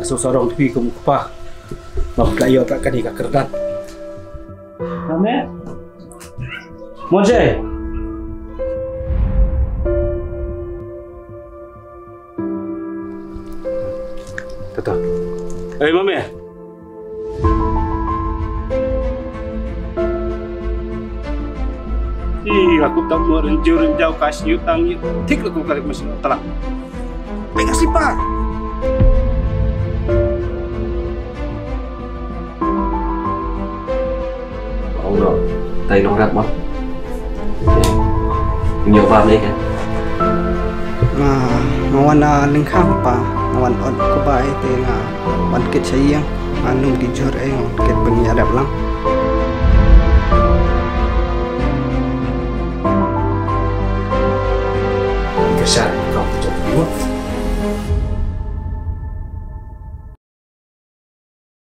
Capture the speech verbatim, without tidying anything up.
Sngewsarong phi kum u kpa. Ngam lah ïoh ka kane ka kyrdan. Mame. Monse. Tata. Ei, Mame. Ih, aku tak mau renjur renjau kasih utang ni. Tik aku kali masih telah. Pegang sipar. Ong noh, tai noh rap mah. Nyo ba me kan. Nga, nga wan, ah, lyngkha pa, nga wan ot ko ba ai te nga wan kit sha ïing, nga num ki jhur ai nga wan kit ban ïa rep lang. Ka sha ka jhur.